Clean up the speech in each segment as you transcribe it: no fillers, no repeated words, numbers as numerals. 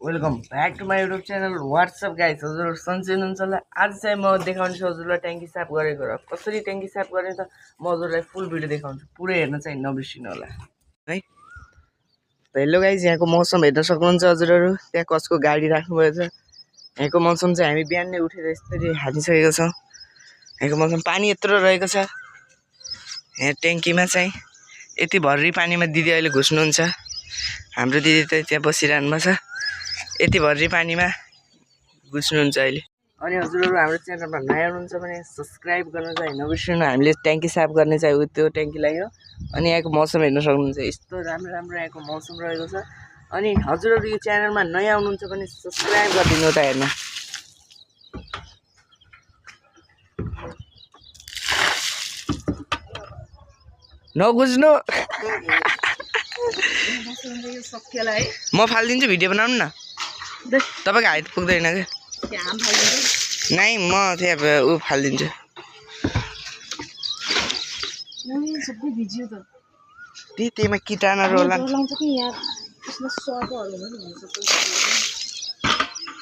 Welcome back to my YouTube channel what's up guys. हजुरहरू सन्चै हुनुहुन्छ होला। आज चाहिँ म देखाउँछु हजुरलाई ट्याङ्की साफ गरेको र कसरी ट्याङ्की साफ गर्ने त म हजुरलाई फुल भिडियो देखाउँछु। पुरै हेर्न चाहिँ नबिर्सिनु होला है। हेलो गाइस, यहाँको मौसम हेर्न सक्नुहुन्छ हजुरहरू। त्यहाँ कसको गाडी राख्नुभएको छ। यहाँको मौसम चाहिँ हामी बिहान नै उठेर यसरी हालिसकेको छौँ। यहाँको मौसम पानी यत्रो रहेको छ। यहाँ ट्याङ्कीमा चाहिँ यति भर्री पानीमा दिदी अहिले घुस्नुहुन्छ। हाम्रो दिदी त त्यहाँ बसिरहनु भएको छ। यति भर्री पानीमा घुस्नुहुन्छ अहिले। अनि हजुरहरू हाम्रो च्यानलमा नयाँ हुनुहुन्छ भने सब्सक्राइब गर्न चाहिँ नबिर्सिनु। हामीले ट्याङ्की साफ गर्ने चाहिँ त्यो ट्याङ्कीलाई हो। अनि यहाँको मौसम हेर्न सक्नुहुन्छ। यस्तो राम्रो राम्रो यहाँको मौसम रहेको छ। अनि हजुरहरू यो च्यानलमा नयाँ हुनुहुन्छ भने सब्सक्राइब गरिदिनु त। हेर्न नगुज्नु म फालिदिन्छु। भिडियो बनाउनु न। तपाईँको हाइट पुग्दैन क्या? नाइ म त्यहाँ ऊ फालिदिन्छु। त्यहीमा किटाणुहरू होला।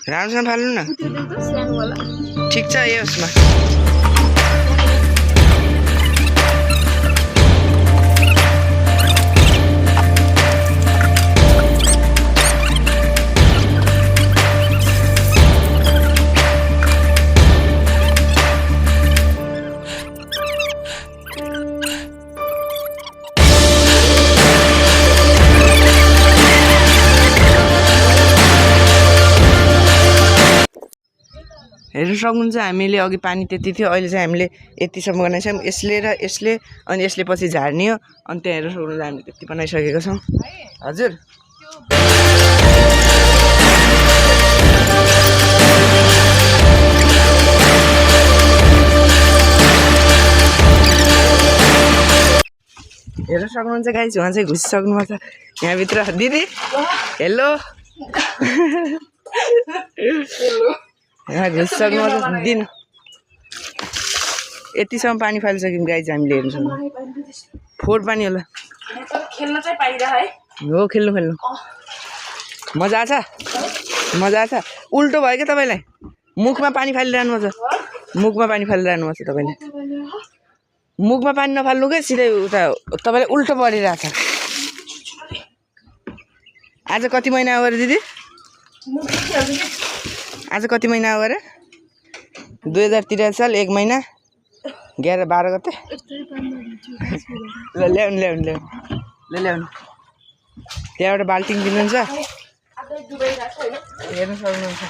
राम्रोसँग फाल्नु न। ठिक छ यसमा। हेर्न सक्नुहुन्छ हामीले अघि पानी त्यति थियो, अहिले चाहिँ हामीले यतिसम्म बनाइसक्यौँ। यसले र यसले अनि यसले पछि झार्ने हो। अनि त्यहाँ हेर्न सक्नुहुन्छ हामीले त्यति बनाइसकेको छौँ। हजुर हेर्न सक्नुहुन्छ गाइस, उहाँ चाहिँ घुसिसक्नु भएको छ यहाँभित्र। दिदी हेलो यहाँ घुसिसक्नु भएको छ। दिन यतिसम्म पानी फालिसक्यौँ गाइस हामीले। हेर्नु सक्नुहुन्छ फोहोर पानी होला। खेल्न चाहिँ पाइरह है। हो खेल्नु खेल्नु मजा आछ। मजा आछ। उल्टो भयो क्या तपाईँलाई। मुखमा पानी फालिरहनु भएको छ। मुखमा पानी फालिरहनु भएको छ तपाईँले। मुखमा पानी नफाल्नु क्या, सिधै उता तपाईँलाई उल्टो परिरहेछ। आज कति महिना हो अरे दिदी? आज कति महिना हो अरे? 2083 साल 1 महिना 11-12 गते। ल ल्याउनु ल्याउनु ल्याउनु ल ल्याउनु। त्यहाँबाट बाल्टिङ दिनुहुन्छ। हेर्नु सक्नुहुन्छ।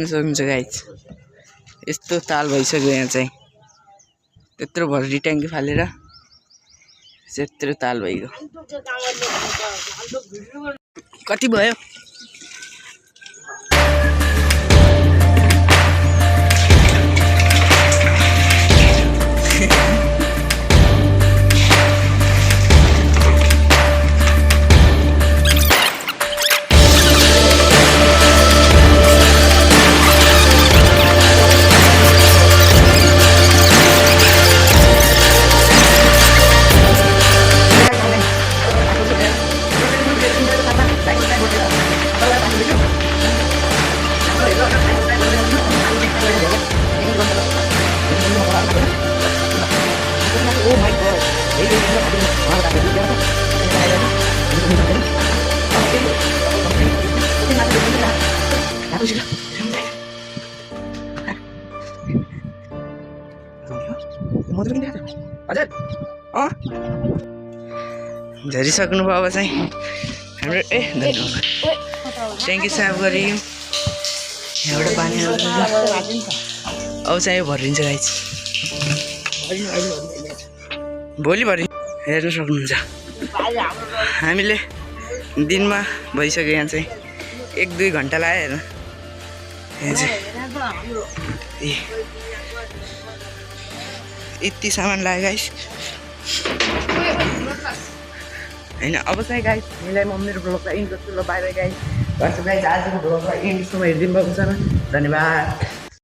सक्नुहुन्छ गाइस, यस्तो ताल भइसक्यो यहाँ चाहिँ। त्यत्रो भर्री ट्याङ्की फालेर यत्रो ताल भइगयो। कति भयो? झरिसक्नु भयो अब चाहिँ हाम्रो। ट्याङ्की साफ गऱ्यौँ। यहाँबाट पानी अब चाहिँ यो भरिन्छ गाइस। भोलि भरि हेर्न सक्नुहुन्छ। हामीले दिनमा भइसक्यो यहाँ चाहिँ 1-2 घन्टा लाग्यो हेर्न। यहाँ चाहिँ ए यति सामान लाग्यो गाइस होइन अब चाहिँ गाइस हामीलाई म मेरो ब्लगलाई इन्ड गर्छु ल बाई बाई गाइस गाइस आजको ब्लगलाई इन्डसम्म हेरिदिनु भएको छ धन्यवाद।